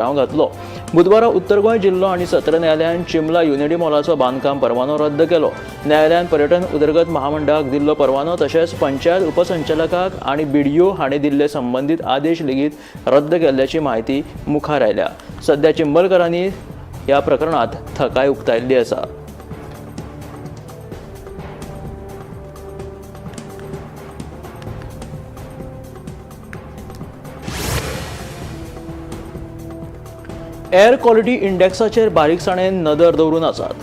थाराव घातलो. बुधवारा उत्तर गोंय जिल्लो आनी सत्र न्यायालयान चिंबला युनिटी मॉलाचो बांदकाम परवानो रद्द केलो. न्यायालयान पर्यटन उदरगत महामंडळाक दिल्लो परवानो तशेंच पंचायत उपसंचालकाक आनी बीडीओ हांणी दिल्ले संबंदीत आदेश लेगीत रद्द केल्ल्याची म्हायती मुखार आयल्या. सध्या चिंबलकरांनी ह्या प्रकरणात थकाय उक्तायल्ली आसा. एअर क्वॉलिटी इंडेक्साचेर बारीकसाणेन नदर दवरून आसात.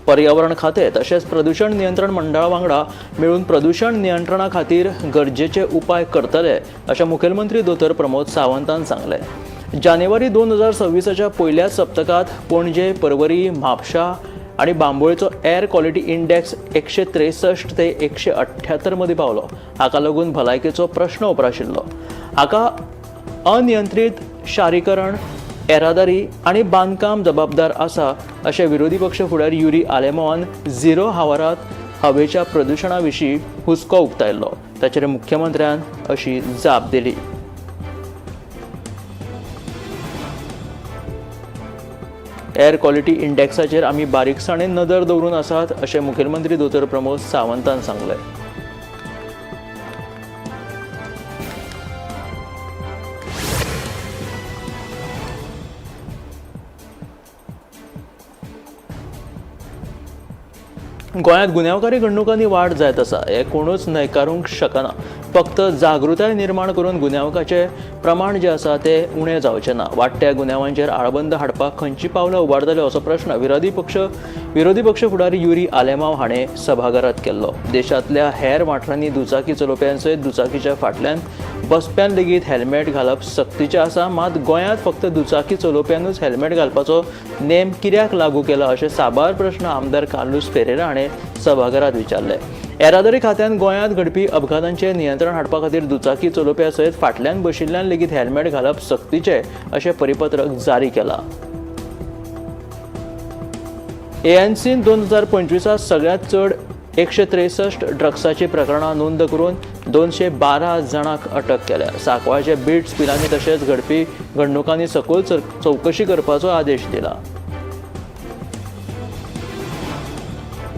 पर्यावरण खातें तशेंच प्रदूशण नियंत्रण मंडळा वांगडा मेळून प्रदूशण नियंत्रणा खातीर गरजेचे उपाय करतले अशें मुखेलमंत्री दोतोर प्रमोद सावंतान सांगलें. जानेवारी 2026च्या पयल्याच सप्तकांत पणजे, परवरी, म्हापशा आनी बांबोळेचो एअर क्वॉलिटी इंडेक्स 163 ते 178 मदीं पावलो. हाका लागून भलायकेचो प्रश्न उप्राशिल्लो. हाका अनियंत्रीत शारीकरण, येरादारी आनी बांदकाम जबाबदार आसा अशें विरोधी पक्ष फुडारी युरी आलेमांवान झिरो हावरात हवेच्या प्रदुशणा विशीं हुस्को उक्तायल्लो. ताचेर मुख्यमंत्र्यान अशी जाप दिली. एअर क्वॉलिटी इंडेक्साचेर आमी बारीकसाणेन नदर दवरून आसात अशें मुखेलमंत्री दोतोर प्रमोद सावंतान सांगलें. गोंयांत गुन्यांवकारी घडणुकांनी वाड जायत आसा हें कोणूच न्हयकारूंक शकना. फक्त जागृताय निर्माण करून गुन्यांवकाचें प्रमाण जें आसा तें उणें जावचें ना. वाडट्या गुन्यांवांचेर आळबंद हाडपाक खंयचीं पावलां उबारतले असो प्रश्न विरोधी पक्ष फुडारी युरी आलेमांव हाणें सभाघरांत केल्लो. देशांतल्या हेर वाठारांनी दुचाकी चलोवप्यां सयत दुचाकीच्या फाटल्यान बसप्यान लेगीत हेल्मेट घालप सक्तीचें आसा. मात गोंयांत फक्त दुचाकी चलोवप्यानूच हेल्मेट घालपाचो नेम कित्याक लागू केला अशे साबार प्रश्न आमदार कार्लूस फेरेरा हाणें सभाघरांत विचारले. येरादारी खात्यान गोंयांत घडपी अपघातांचेर नियंत्रण हाडपा खातीर दुचाकी चलोवप्या सयत फाटल्यान बशिल्ल्यान लेगीत हेल्मेट घालप सक्तीचें अशें परिपत्रक जारी केलां. एएनसीन 2025 सगळ्यांत चड 163 ड्रग्साची प्रकरणां नोंद करून 212 जाणांक अटक केल्या. सांकवाळचे बिट्स पिलांनी तशेंच घडपी घडणुकांनी सखोल चवकशी करपाचो आदेश दिला.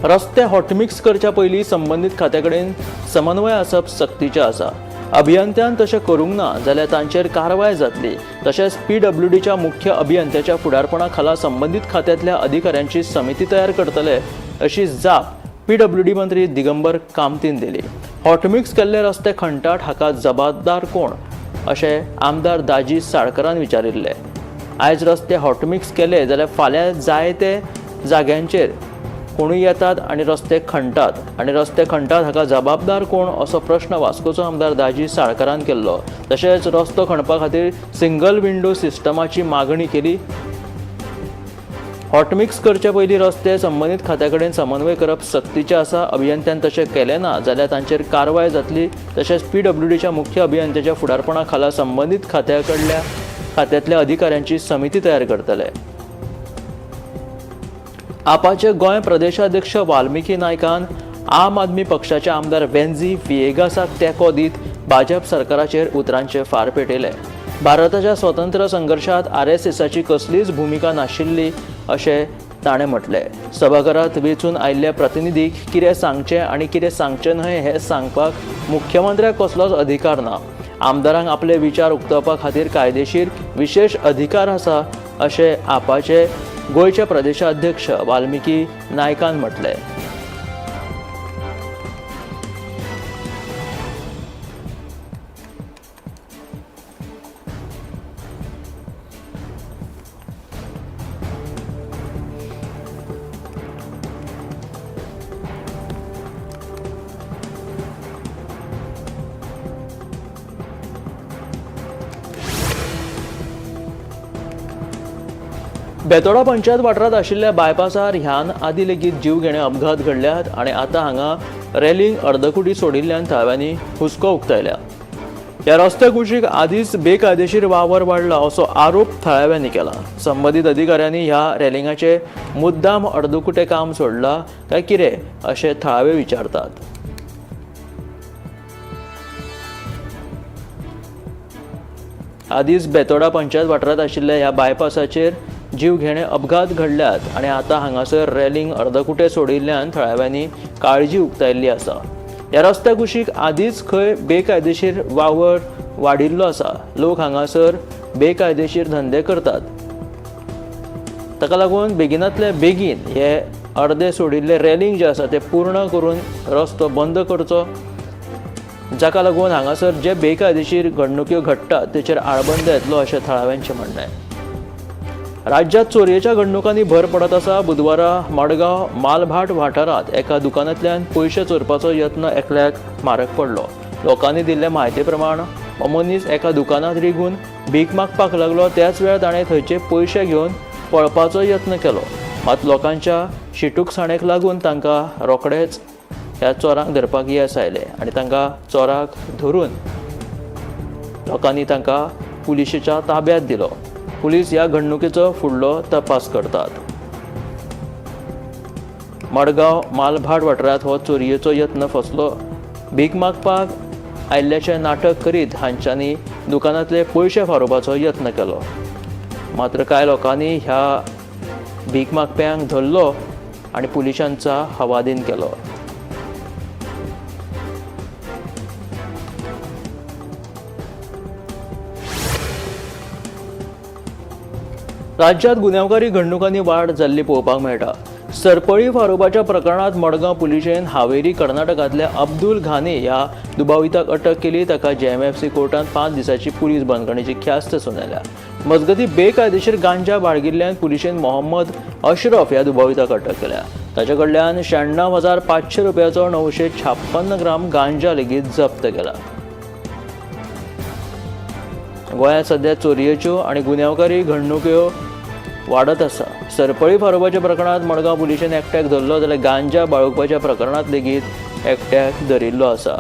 रस्ते हॉटमिक्स करच्या पयलीं संबंदीत खात्या कडेन समन्वय आसप सक्तीचें आसा. अभियंत्यान तशें करूंक ना जाल्यार तांचेर कारवाय जातली. तशेंच पीडब्ल्यूडीच्या मुख्य अभियंत्याच्या फुडारपणा खाला संबंदीत खात्यांतल्या अधिकाऱ्यांची समिती तयार करतले अशी जाप पीडब्ल्यूडी मंत्री दिगंबर कामतीन दिली. हॉटमिक्स केल्ले रस्ते खणटात हाका जबाबदार कोण अशें आमदार दाजी साळकरान विचारिल्लें. आयज रस्ते हॉटमिक्स केले जाल्यार फाल्यां जायते जाग्यांचेर कोणूय येतात आनी रस्ते खणटात आनी रस्ते खणटात हाका जबाबदार कोण असो प्रश्न वास्कोचो आमदार दाजी साळकरान केल्लो. तशेंच रस्तो खणपा खातीर सिंगल विंडो सिस्टमाची मागणी केली. हॉटमिक्स करचे पयलीं रस्ते संबंदीत खात्या कडेन समन्वय करप सक्तीचें आसा. अभियंत्यान तशें केलें ना जाल्यार तांचेर कारवाय जातली. तशेंच पीडब्ल्यूडीच्या मुख्य अभियंत्याच्या फुडारपणा खाला संबंदीत खात्यांतल्या अधिकाऱ्यांची समिती तयार करतले. आपाचे गोंय प्रदेशाध्यक्ष वाल्मिकी नायकान आम आदमी पक्षाचे आमदार वेन्झी व्हिएगासाक तेंको दीत भाजप सरकाराचेर उतरांचे फार पेटयले. भारताच्या स्वतंत्र संघर्शात आरएसएसाची कसलीच भुमिका नाशिल्ली अशें ताणें म्हटलें. सभाघरांत वेंचून आयिल्ल्या प्रतिनिधीक कितें सांगचें आनी कितें सांगचें न्हय हें सांगपाक मुख्यमंत्र्याक कसलोच अधिकार ना. आमदारांक आपले विचार उक्तावपा खातीर कायदेशीर विशेश अधिकार आसा अशें आपाचे गोंयचे प्रदेशाध्यक्ष वाल्मिकी नायकान म्हटलें. बेतोडा पंचायत वाठारांत आशिल्ल्या बायपासार ह्यान आदी लेगीत जीवघेणे अपघात घडल्यात आनी आतां हांगा रेलिंग अर्दकुटी सोडिल्ल्यान थळाव्यांनी हुस्को उक्तायल्या. ह्या रस्त्या कुशीक आदींच बेकायदेशीर वावर वाडला असो आरोप थळाव्यांनी केला. संबंदीत अधिकाऱ्यांनी ह्या रेलिंगाचे मुद्दाम अर्दकुटें काम सोडलां काय कितें अशें थळावे विचारतात. आदींच बेतोडा पंचायत वाठारांत आशिल्ल्या ह्या बायपासाचेर जीव घेणे अपघात घडल्यात आनी आतां हांगासर रेलिंग अर्दकुटे सोडिल्ल्यान थळाव्यांनी काळजी उक्तायल्ली आसा. ह्या रस्त्या कुशीक आदींच खंय बेकायदेशीर वावर वाडिल्लो आसा. लोक हांगासर बेकायदेशीर धंदे करतात. ताका लागून बेगिनातले बेगीन हे अर्दे सोडिल्ले रेलिंग जे आसा ते पूर्ण करून रस्तो बंद करचो, जाका लागून हांगासर जे बेकायदेशीर घडणुक्यो घडटात तेचेर आळबंद येतलो अशें थळाव्यांचें म्हणणें. राज्यांत चोरयेच्या घडणुकांनी भर पडत आसा. बुधवारा मडगांव मालभाट वाठारांत एका दुकानांतल्यान पयशे चोरपाचो यत्न एकल्याक म्हारग पडलो. लोकांनी दिल्ले म्हायती प्रमाण हो मनीस एका दुकानांत रिगून भीक मागपाक लागलो. त्याच वेळार ताणें थंयचे पयशे घेवन पळपाचो यत्न केलो, मात लोकांच्या शिटूकसाणेक लागून तांकां रोखडेच ह्या चोरांक धरपाक येस आयलें आनी तांकां चोराक धरून लोकांनी तांकां पुलिशेच्या ताब्यांत दिलो. पुलीस ह्या घडणुकेचो फुडलो तपास करतात. मडगांव मालभाट वाठारांत हो चोरयेचो यत्न फसलो. भीक मागपाक आयिल्ल्याचें नाटक करीत हांच्यांनी दुकानांतले पयशे फारोवपाचो यत्न केलो. मात्र कांय लोकांनी ह्या भीक मागप्यांक धरलो आनी पुलिशांचा हवादीन केलो. राज्यांत गुन्यांवकारी घडणुकांनी वाड जाल्ली पळोवपाक मेळटा. सरपळी फारोवपाच्या प्रकरणांत मडगांव पुलिशेन हावेरी कर्नाटकांतल्या अब्दुल घानी ह्या दुबाविताक अटक केली. ताका जेएमएफसी कोर्टान 5 दिसांची पुलीस बंदखणीची ख्यास्त सुनायल्या. मजगतीं बेकायदेशीर गांजा बाळगिल्ल्यान पुलिशेन मोहम्मद अशरफ ह्या दुबाविताक अटक केल्या. ताचे कडल्यान 96,500 रुपयाचो 956 ग्राम गांजा लेगीत जप्त केला. गोंयांत सध्या चोरयेच्यो आनी गुन्यांवकारी घडणुक्यो वाडत आसा. सरपळी फारोवपाच्या प्रकरणांत मडगांव पुलिशेन एकट्याक धरलो, जाल्यार गांजा बाळगुपाच्या प्रकरणांत लेगीत एकट्याक धरिल्लो आसा.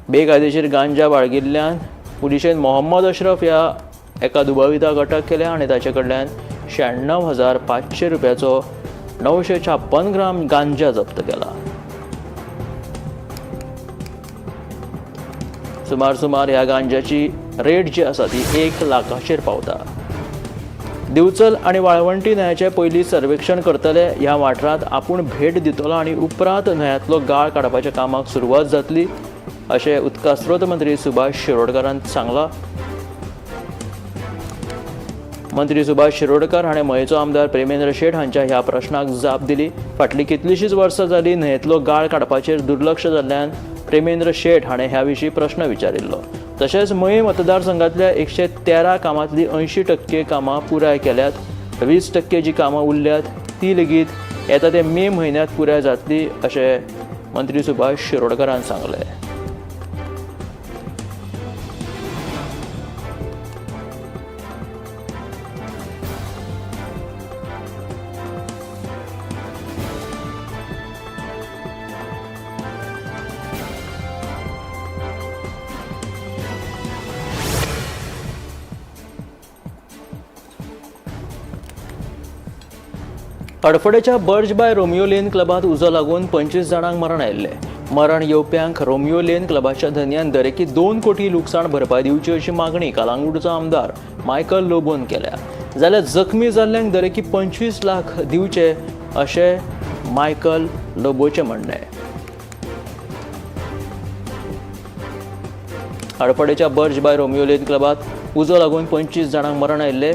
बेकायदेशीर गांजा बाळगिल्ल्यान पुलिशेन मोहम्मद अशरफ ह्या एका दुबाविताक अटक केल्या आनी ताचे कडल्यान 96,500 रुपयाचो 956 ग्राम गांजा जप्त केला. सुमार सुमार ह्या गांजाची रेट जी आसा ती 1 लाखाचेर पावता. दिवचल आनी वाळवंटी न्हंयेचें पयलीं सर्वेक्षण करतले. ह्या वाठारांत आपूण भेट दितलो आनी उपरांत न्हंयांतलो गाळ काडपाच्या कामाक सुरवात जातली अशें उदका स्रोत मंत्री सुभाष शिरोडकारान सांगलां. मंत्री सुभाष शिरोडकर हाणें मयेचो आमदार प्रेमेंद्र शेट हांच्या ह्या प्रश्नाक जाप दिली. फाटलीं कितलींशींच वर्सां जालीं न्हंयेंतलो गाळ काडपाचेर दुर्लक्ष जाल्ल्यान प्रेमेंद्र शेट हाणें ह्या विशीं प्रश्न विचारिल्लो. तशेंच मये मतदारसंघांतल्या 113 कामांतलीं 80% कामां पुराय केल्यात. 20% जी कामां उरल्यात ती लेगीत येता ते मे म्हयन्यांत पुराय जातली अशें मंत्री सुभाष शिरोडकरान सांगलें. हडफडेच्या बर्ज बाय रोमियो लेन क्लबांत उजो लागून 25 जाणांक मरण आयिल्लें. मरण येवप्यांक रोमियो लेन क्लबाच्या धनयान दरेकी 2 कोटी लुकसाण भरपाय दिवची अशी मागणी कालांगुटचो आमदार मायकल लोबोन केल्या. जाल्यार जखमी जाल्ल्यांक दरेकी 25 लाख दिवचे अशें मायकल लोबोचें म्हणणें. हडफडेच्या बर्ज बाय रोमियो लेन क्लबांत उजो लागून 25 जाणांक मरण आयिल्लें.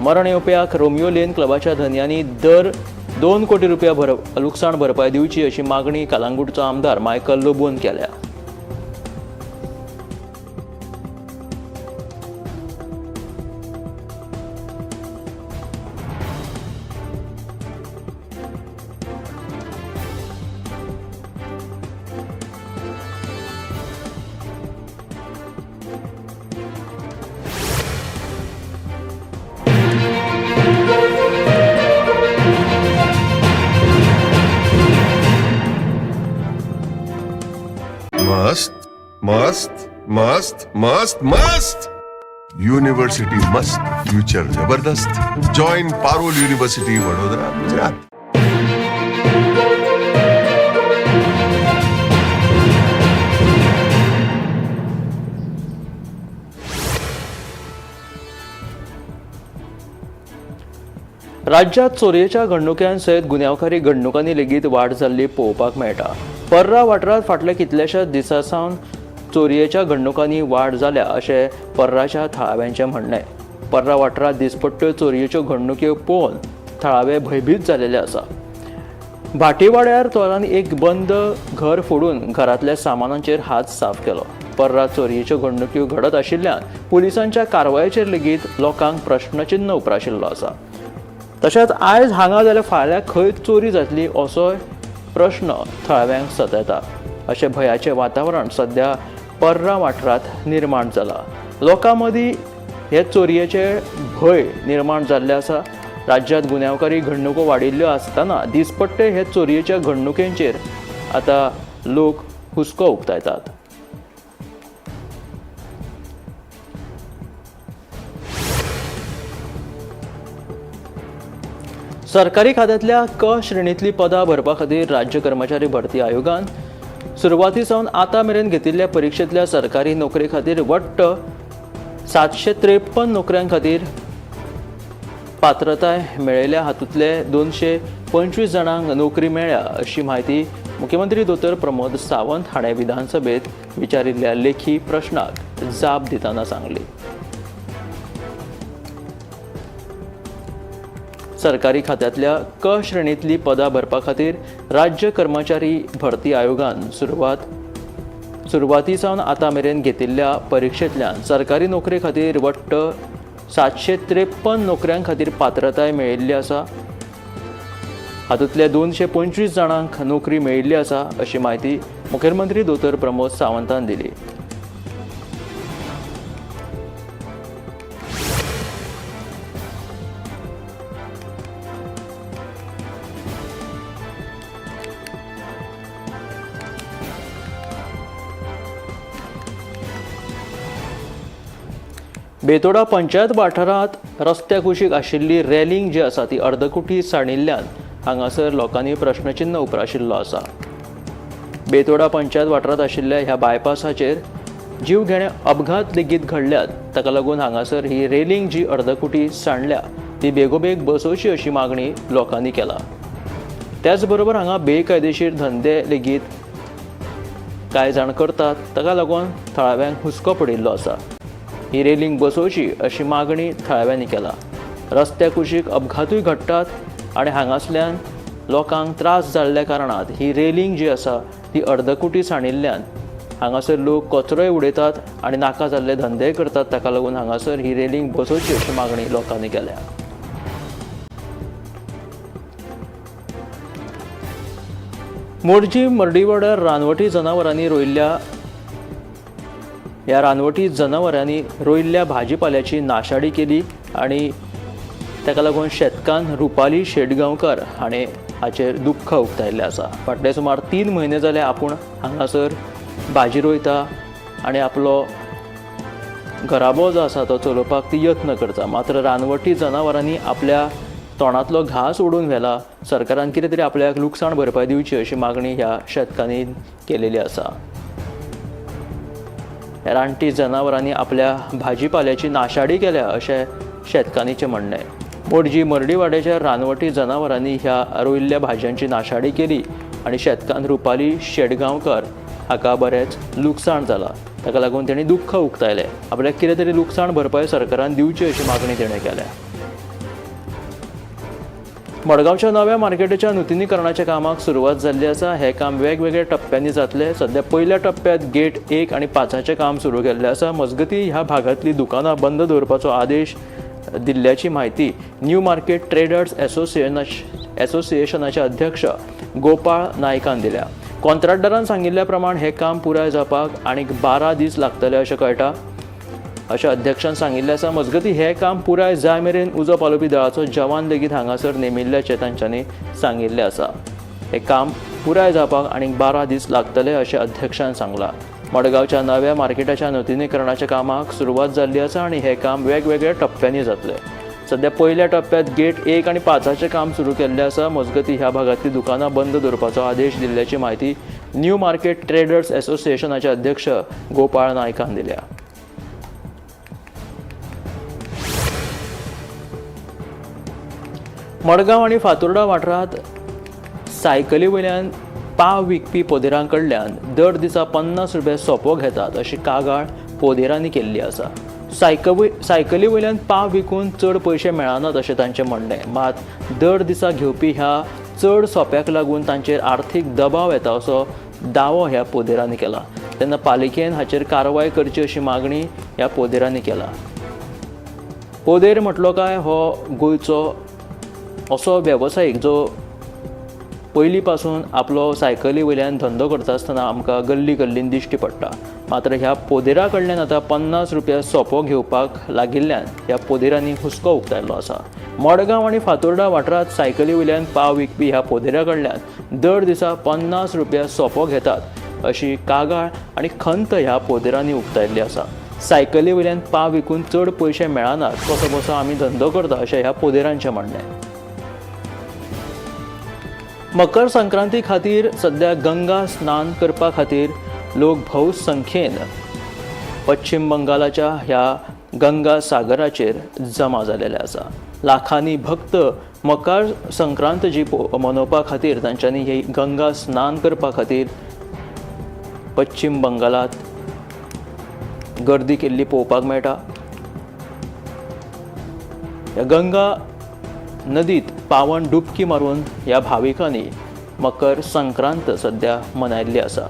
मरण येवप्याक रोमियो लेन क्लबाच्या धनयांनी दर 2 कोटी रुपया लुकसाण भरपाय दिवची अशी मागणी कालांगुटचो आमदार मायकल लोबोन केल्या. मस्त मस्त मस्त मस्त मस्त यूनिवर्सिटी मस्त, फ्यूचर जबरदस्त. Join Parul university, Vadodara, Gujarat. राज्यांत चोरयेच्या घडणुकां सयत गुन्यांवकारी घडणुकांनी लेगीत वाड जाल्ली पळोवपाक मेळटा. पर्रा वाठारांत फाटल्या कितल्याशाच दिसां सावन चोरयेच्या घडणुकांनी वाड जाल्या अशें पर्राच्या थळाव्यांचें म्हणणें. पर्रा वाठारांत दिसपट्ट्यो चोरयेच्यो घडणुक्यो पळोवन थळावे भंयभीत जालेले आसा. भाटीवाड्यार चोरांनी एक बंद घर फोडून घरांतल्या सामानांचेर हात साफ केलो. पर्रा चोरयेच्यो घडणुक्यो घडत आशिल्ल्यान पुलिसांच्या कारवायेचेर लेगीत लोकांक प्रश्नचिन्न उप्राशिल्लो आसा. तशेंच आयज हांगा जाल्यार फाल्यां खंय चोरी जातली असोय प्रश्न थळाव्यांक सतायता. अशें भंयाचें वातावरण सध्या पर्रा वाठारांत निर्माण जाला. लोकां मदीं हे चोरयेचे भंय निर्माण जाल्ले आसा. राज्यांत गुन्यांवकारी घडणुको वाडिल्ल्यो आसतना दिसपट्टे हे चोरयेच्या घडणुकेंचेर आतां लोक हुस्को उक्तायतात. सरकारी खात्यांतल्या क श्रेणींतली पदां भरपा खातीर राज्य कर्मचारी भरती आयोगान सुरवाती सावन आतां मेरेन घेतिल्ल्या परिक्षेंतल्या सरकारी नोकरे खातीर वट्ट 753 नोकऱ्यां खातीर पात्रताय मेळयल्या. हातूंतले 225 जाणांक नोकरी मेळ्ळ्या अशी म्हायती मुख्यमंत्री दोतोर प्रमोद सावंत हाणें विधानसभेत विचारिल्ल्या लेखी प्रश्नाक जाप दितना सांगली. सरकारी खात्यांतल्या क श्रेणींतली पदां भरपा खातीर राज्य कर्मचारी भरती आयोगान सुरवाती सावन आतां मेरेन घेतिल्ल्या परिक्षेंतल्यान सरकारी नोकरे खातीर वट्ट 753 नोकऱ्यां खातीर पात्रताय मेळिल्ली आसा. हातूंतल्या 225 जाणांक नोकरी मेळिल्ली आसा अशी म्हायती मुखेलमंत्री दोतोर प्रमोद सावंतान दिली. बेतोडा पंचायत वाठारांत रस्त्या कुशीक आशिल्ली रेलिंग जी आसा ती अर्दकुटी सांडिल्ल्यान हांगासर लोकांनी प्रश्नचिन्न उप्राशिल्लो आसा. बेतोडा पंचायत वाठारांत आशिल्ल्या ह्या बायपासाचेर जीवघेणे अपघात लेगीत घडल्यात. ताका लागून हांगासर ही रेलिंग जी अर्दकुटी सांडल्या ती बेगोबेग बसोवची अशी मागणी लोकांनी केला. त्याच बरोबर हांगा बेकायदेशीर धंदे लेगीत कांय जाण करतात, ताका लागून थळाव्यांक हुस्को पडिल्लो आसा. ही रेलिंग बसोवची अशी मागणी थळाव्यांनी केला. रस्त्या कुशीक अपघातूय घडटात आनी हांगासल्यान लोकांक त्रास जाल्ल्या कारणान ही रेलिंग जी आसा ती अर्दकुटी सांडिल्ल्यान हांगासर लोक कचरोय उडयतात आनी नाका जाल्ले धंदेय करतात. ताका लागून हांगासर ही रेलिंग बसोवची अशी मागणी लोकांनी केल्या. मोरजी मर्डीवाड्यार रानवटी जनावरांनी रोयिल्ल्या ह्या रानवटी जनावरांनी रोयिल्ल्या भाजीपाल्याची नाशाडी केली आनी ताका लागून शेतकान्न रुपाली शेटगांवकर हाणें हाचेर दुख्ख उक्तायल्लें आसा. फाटले सुमार 3 म्हयने जाले आपूण हांगासर भाजी रोयता आनी आपलो घराबो जो आसा तो चलोवपाक ती यत्न करता. मात्र रानवटी जनावरांनी आपल्या तोंडांतलो घास ओडून व्हेला. सरकारान कितें तरी आपल्याक लुकसाण भरपाय दिवची अशी मागणी ह्या शेतकारांनी केलेली आसा. रानटी जनावरांनी आपल्या भाजीपाल्याची नाशाडी केल्या अशें शेतकान्नीचें म्हणणें. मोरजी मर्डीवाड्याच्या रानवटी जनावरांनी ह्या रोयिल्ल्या भाजयांची नाशाडी केली आनी शेतकान्न रुपाली शेटगांवकर हाका बरेंच लुकसाण जालां. ताका लागून तेणी दुख्ख उक्तायलें. आपल्याक कितें तरी लुकसाण भरपाय सरकारान दिवची अशी मागणी तेणें केल्या. मडगांवच्या नव्या मार्केटाच्या नुतनीकरणाच्या कामाक सुरवात जाल्ली आसा. हें काम वेगवेगळ्या टप्प्यांनी जातलें. सध्या पयल्या टप्प्यांत गेट 1 आनी 5 काम सुरू केल्लें आसा. मजगतीं ह्या भागांतलीं दुकानां बंद दवरपाचो आदेश दिल्ल्याची म्हायती न्यू मार्केट ट्रेडर्स एसोसिएशनाचे अध्यक्ष गोपाळ नायकान दिल्या. कॉन्ट्रॅक्टरान सांगिल्ल्या प्रमाण हें काम पुराय जावपाक आनीक 12 दीस लागतले अशें कळटा अशें अध्यक्षान सांगिल्लें आसा. मजगतीं हें काम पुराय जाय मेरेन उजो पालोवपी दळाचो जवान लेगीत हांगासर नेमिल्ल्याचें तांच्यांनी सांगिल्लें आसा. हें काम पुराय जावपाक आनीक 12 दीस लागतले अशें अध्यक्षान सांगलां. मडगांवच्या नव्या मार्केटाच्या नुतनीकरणाच्या कामाक सुरवात जाल्ली आसा आनी हें काम वेगवेगळ्या टप्प्यांनी जातलें. सध्या पयल्या टप्प्यांत गेट 1 आनी 5 काम सुरू केल्लें आसा. मजगतीं ह्या भागांतलीं दुकानां बंद दवरपाचो आदेश दिल्ल्याची म्हायती न्यू मार्केट ट्रेडर्स एसोसिएशनाचे अध्यक्ष गोपाळ नायकान दिल्या. मडगांव आनी फातोर्डा वाठारांत सायकली वयल्यान पाव विकपी पोदेरां कडल्यान दर दिसा 50 रुपया सोपो घेतात अशी कागाळ पोदेरांनी केल्ली आसा. सायकली वयल्यान पाव विकून चड पयशे मेळनात अशें तांचें म्हणणें. मात दर दिसा घेवपी ह्या चड सोप्याक लागून तांचेर आर्थीक दबाव येता असो दावो ह्या पोदेरांनी केला. तेन्ना पालिकेन हाचेर कारवाय करची अशी मागणी ह्या पोदेरांनी केला. पोदेर म्हटलो काय हो गोंयचो असो वेवसायीक जो पयलीं पासून आपलो सायकली वयल्यान धंदो करता आसतना आमकां गल्ली गल्लीन दिश्टी पडटा. मात्र ह्या पोदेरा कडल्यान आतां 50 रुपया सोपो घेवपाक लागिल्ल्यान ह्या पोदेरांनी हुस्को उक्तायल्लो आसा. मडगांव आनी फातोर्डा वाठारांत सायकली वयल्यान पाव विकपी ह्या पोदेरा कडल्यान दर दिसा 50 रुपया सोपो घेतात अशी कागाळ आनी खंत ह्या पोदेरांनी उक्तायल्ली आसा. सायकली वयल्यान पाव विकून चड पयशे मेळनात, कसो बसो आमी धंदो करता अशें ह्या पोदेरांचें म्हणणें. मकर संक्रांती खातीर सद्या गंगा स्नान करपा खातीर लोक भोवसंख्येन पश्चिम बंगालाच्या ह्या गंगा सागराचेर जमा जालेले आसा. लाखांनी भक्त मकर संक्रांत जी मनोवपा खातीर तांच्यांनी ही गंगा स्नान करपा खातीर पश्चिम बंगालात गर्दी केल्ली पळोवपाक मेळटा. ह्या गंगा नदीत पावन डुबकी मारून ह्या भाविकांनी मकर संक्रांत सद्या मनयल्ली आसा.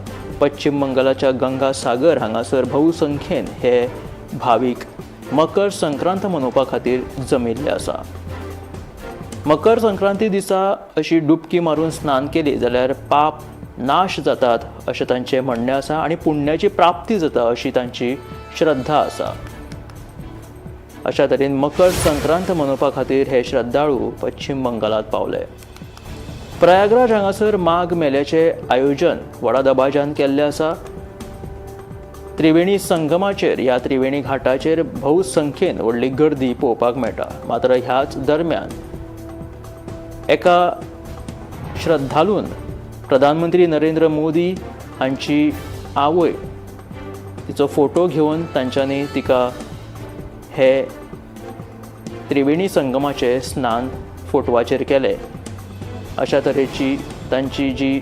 पश्चिम बंगालाच्या गंगा सागर हांगासर भोवसंख्येन हे भावीक मकर संक्रांत मनोवपा खातीर जमिल्ले आसा. मकर संक्रांती दिसा अशी डुबकी मारून स्नान केली जाल्यार पाप नाश जातात अशें तांचें म्हणणें आसा आनी पुण्याची प्राप्ती जाता अशी तांची श्रद्धा आसा. अशा तरेन मकर संक्रांत मनोवपा खातीर हे श्रद्धाळू पश्चिम बंगालात पावले. प्रयागराज हांगासर माघ मेल्याचें आयोजन व्हडा दबाज्यान केल्लें आसा. त्रिवेणी संगमाचेर ह्या त्रिवेणी घाटाचेर भोवसंख्येन व्हडली गर्दी पळोवपाक मेळटा. मात्र ह्याच दरम्यान एका श्रद्धालून प्रधानमंत्री नरेंद्र मोदी हांची आवय तिचो फोटो घेवन तांच्यांनी तिका हे त्रिवेणी संगमाचें स्नान फोटवाचेर केलें. अशा तरेची तांची जी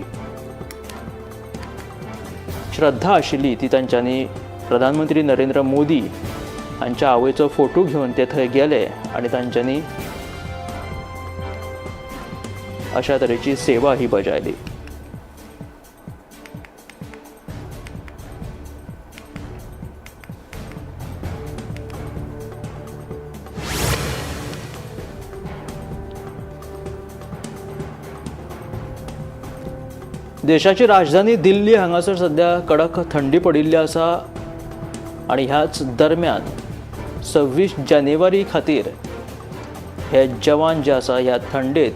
श्रद्धा आशिल्ली ती तांच्यांनी प्रधानमंत्री नरेंद्र मोदी हांच्या आवयचो फोटो घेवन ते थंय गेले आनी तांच्यांनी अशा तरेची सेवा ही बजायली. देशाची राजधानी दिल्ली हांगासर सद्या कडक थंडी पडिल्ली आसा आनी ह्याच दरम्यान 26 जानेवारी खातीर हे जवान जे आसा ह्या थंडेत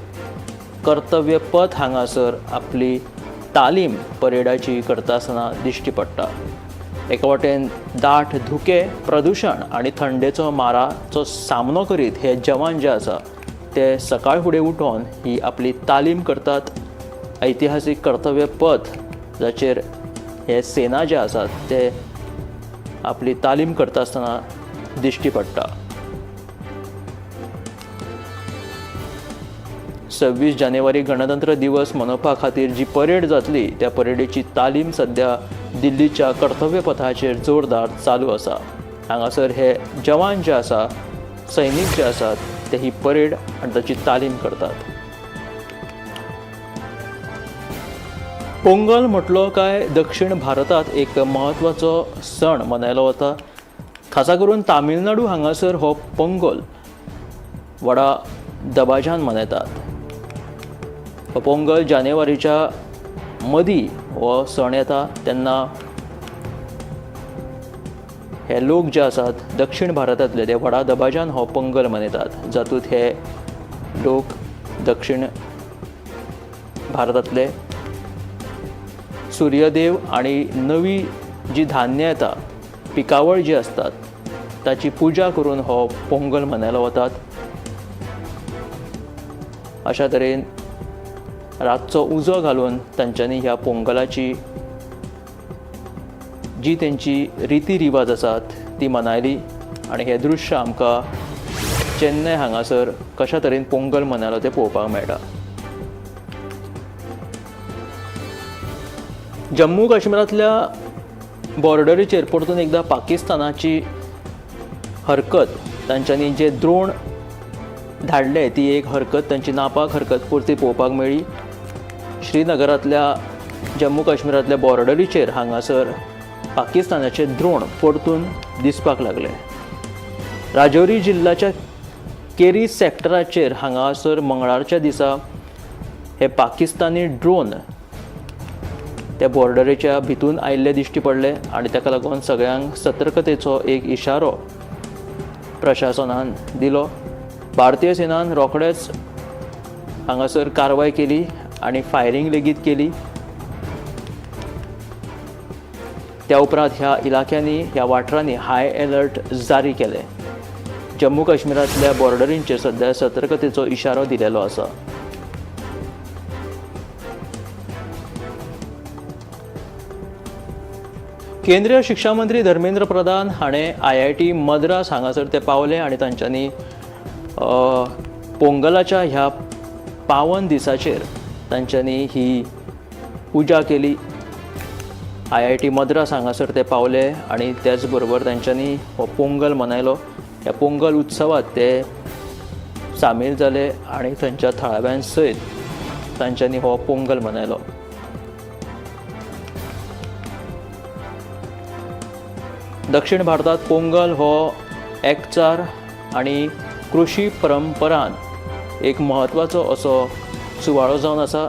कर्तव्य पथ हांगासर आपली तालीम परेडाची करता आसतना दिश्टी पडटा. एका वाटेन दाट धुकें, प्रदुशण आनी थंडेचो माराचो सामनो करीत हे जवान जे आसा ते सकाळ फुडें उठोन ही आपली तालीम करतात. ऐतिहासीक कर्तव्य पथ जाचेर हे सेना जे आसात ते आपली तालीम करता आसतना दिश्टी पडटा. 26 जानेवारी गणतंत्र दिवस मनोवपा खातीर जी परेड जातली त्या परेडीची तालीम सद्या दिल्लीच्या कर्तव्य पथाचेर जोरदार चालू आसा. हांगासर हे जवान जे आसा, सैनीक जे आसात ते ही परेड आनी ताची तालीम करतात. पोंगल म्हटलो काय दक्षिण भारतांत एक म्हत्वाचो सण मनयलो वता. खासा करून तामिळनाडू हांगासर हो पोंगल व्हडा दबाज्यान मनयतात. हो पोंगल जानेवारीच्या मदीं हो सण येता तेन्ना हे लोक जे आसात दक्षिण भारतांतले ते व्हडा दबाज्यान हो पोंगल मनयतात, जातूंत हे लोक दक्षिण भारतांतले सूर्यदेव आनी नवी जी धान्य येता, पिकावळ जी आसतात ताची पुजा करून हो पोंगल मनयलो वतात. अशा तरेन रातचो उजो घालून तांच्यांनी ह्या पोंगलाची जी तेंची रिती रिवाज आसात ती मनयली आनी हें दृश्य आमकां चेन्नय हांगासर कशा तरेन पोंगल मनयलो तें पळोवपाक मेळटा. जम्मू काश्मीरांतल्या बॉर्डरीचेर परतून एकदां पाकिस्तानाची हरकत, तांच्यांनी जे द्रोण धाडले ती एक हरकत, तांची नापाक हरकत परती पळोवपाक मेळ्ळी. श्रीनगरांतल्या जम्मू काश्मीरांतल्या बॉर्डरीचेर हांगासर पाकिस्तानाचे द्रोण परतून दिसपाक लागले. राजौरी जिल्ल्याच्या केरी सेक्टराचेर हांगासर मंगळारच्या दिसा हे पाकिस्तानी ड्रोन त्या बॉर्डरीच्या भितून आयिल्ले दिश्टी पडले आनी ताका लागून सगळ्यांक सतर्कतेचो एक इशारो प्रशासनान दिलो. भारतीय सेनान रोखडेच हांगासर कारवाय केली आनी फायरींग लेगीत केली. त्या उपरांत ह्या इलाक्यांनी, ह्या वाठारांनी हाय अलर्ट जारी केले. जम्मू काश्मीरांतल्या बॉर्डरींचेर सद्या सतर्कतेचो इशारो दिलेलो आसा. केंद्रीय शिक्षा मंत्री धर्मेंद्र प्रधान हाणें IIT Madras हांगासर ते पावले आनी तांच्यांनी पोंगलाच्या ह्या पावन दिसाचेर तांच्यांनी ही पुजा केली. IIT Madras हांगासर ते पावले आनी त्याच बरोबर तांच्यांनी हो पोंगल मनयलो. ह्या पोंगल उत्सवात ते सामील जाले आनी थंयच्या थळाव्यां सयत तांच्यांनी हो पोंगल मनयलो. दक्षिण भारतात पोंगल हो एकचार आनी कृशी परंपरान एक म्हत्वाचो असो सुवाळो जावन आसा.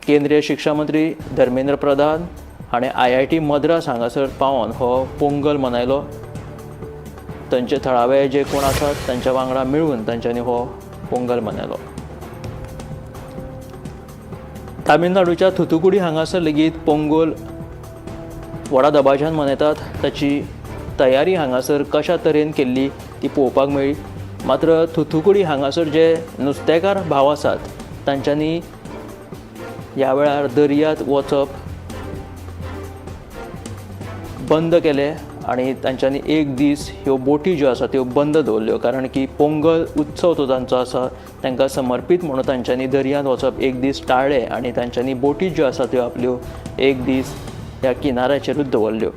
केंद्रीय शिक्षा मंत्री धर्मेंद्र प्रधान हाणें IIT Madras हांगासर पावोन हो पोंगल मनयलो. थंयचे थळावे जे कोण आसात तांच्या वांगडा मेळून तांच्यांनी हो पोंगल मनयलो. तामिळनाडूच्या थुतुकुडी हांगासर लेगीत पोंगल व्हडा दबाज्यान मनयतात. ताची तयारी हांगासर कशा तरेन केल्ली ती पळोवपाक मेळ्ळी. मात्र थुतुकुडी हांगासर जे नुस्तेकार भाव आसात तांच्यांनी ह्या वेळार दर्यांत वचप बंद केलें आनी तांच्यांनी एक दीस ह्यो बोटी ज्यो आसा त्यो बंद दवरल्यो, कारण की पोंगल उत्सव तो तांचो आसा तांकां समर्पीत म्हणून तांच्यांनी दर्यांत वचप एक दीस टाळ्ळें आनी तांच्यांनी बोटी ज्यो आसा त्यो आपल्यो एक दीस ह्या किनाऱ्याचेरूच दवरल्यो.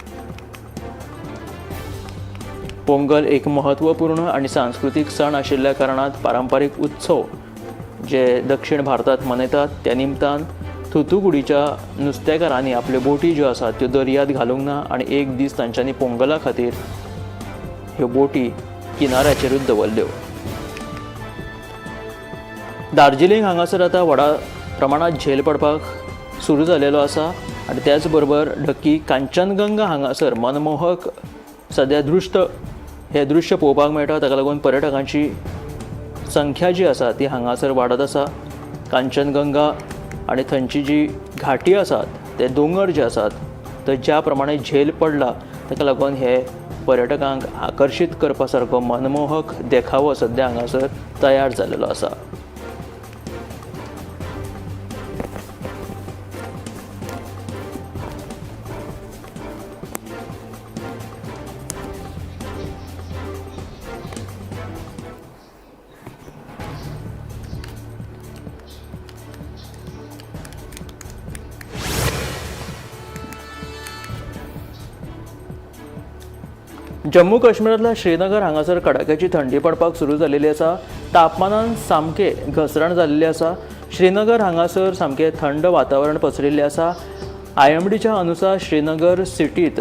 पोंगल एक म्हत्वपूर्ण आनी सांस्कृतीक सण आशिल्ल्या कारणान पारंपारीक उत्सव जे दक्षिण भारतांत मनयतात त्या निमतान थुतुकुडीच्या नुस्तेकारांनी आपल्यो बोटी ज्यो आसात त्यो दर्यांत घालूंक ना आनी एक दीस तांच्यांनी पोंगला खातीर ह्यो बोटी किनाऱ्याचेरूच दवरल्यो. दार्जिलिंग हांगासर आतां व्हडा प्रमाणांत झेल पडपाक सुरू जालेलो आसा आनी त्याच बरोबर ढकी कांचनगंगा हांगासर मनमोहक सद्या दृश्ट हे दृश्य पळोवपाक मेळटा. ताका लागून पर्यटकांची संख्या जी आसा ती हांगासर वाडत आसा. कांचनगंगा आनी थंयची जी घाटी आसात ते दोंगर जे आसात थंय ज्या प्रमाणे झेल पडला ताका लागून हे पर्यटकांक आकर्शीत करपा सारको मनमोहक देखावो सद्या हांगासर तयार जालेलो आसा. जम्मू काश्मीरांतल्या श्रीनगर हांगासर कडाक्याची थंडी पडपाक सुरू जालेली आसा. तापमानान सामकें घसरण जाल्ली आसा. श्रीनगर हांगासर सामकें थंड वातावरण पसरिल्लें आसा. IMDच्या अनुसार श्रीनगर सिटींत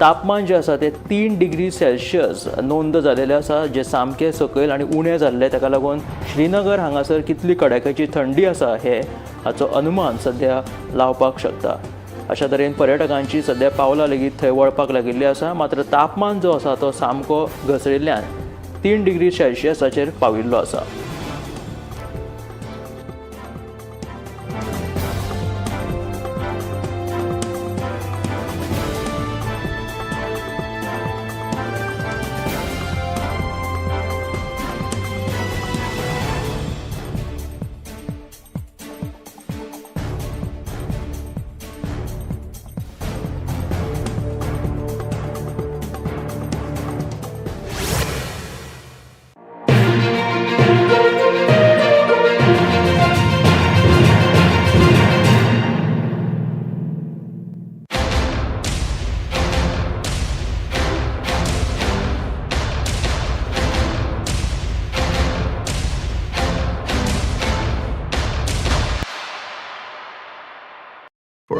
तापमान जें आसा तें 3 डिग्री सेल्शियस नोंद जालेलें आसा, जें सामकें सकयल आनी उणें जाल्लें. ताका लागून श्रीनगर हांगासर कितली कडाक्याची थंडी आसा हें हाचो अनुमान सद्या लावपाक शकता. अशा तरेन पर्यटकांची सद्या पावलां लेगीत थंय वळपाक लागिल्ली आसा. मात्र तापमान जो आसा तो सामको घसरिल्ल्यान 3 डिग्री सेल्शियसाचेर पाविल्लो आसा.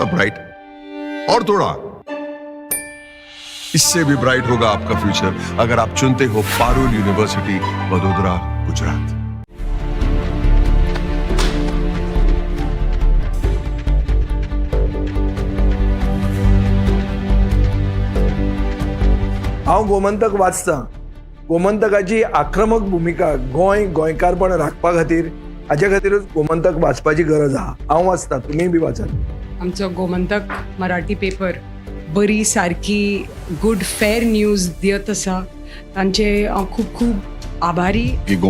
थोड़ा ब्राइट, और थोड़ा इससे भी ब्राइट होगा आपका फ्यूचर अगर आप चुनते हो पारुल यूनिवर्सिटी, वडोदरा, गुजरात। हांव गोमंतक वाचतां. गोमंतकाची आक्रमक भुमिका गोंय गोंयकारपण राखपा खातीर, हाजे खातीरूच गोमंतक वाचपाची गरज आहा. हांव वाचतां, तुमीय बी वाचात. आमचो गोमंतक मराठी पेपर बरी सारकी गुड फेर न्यूज दियत आसा. तांचे हांव खूब खूब आभारी. की गोमंतक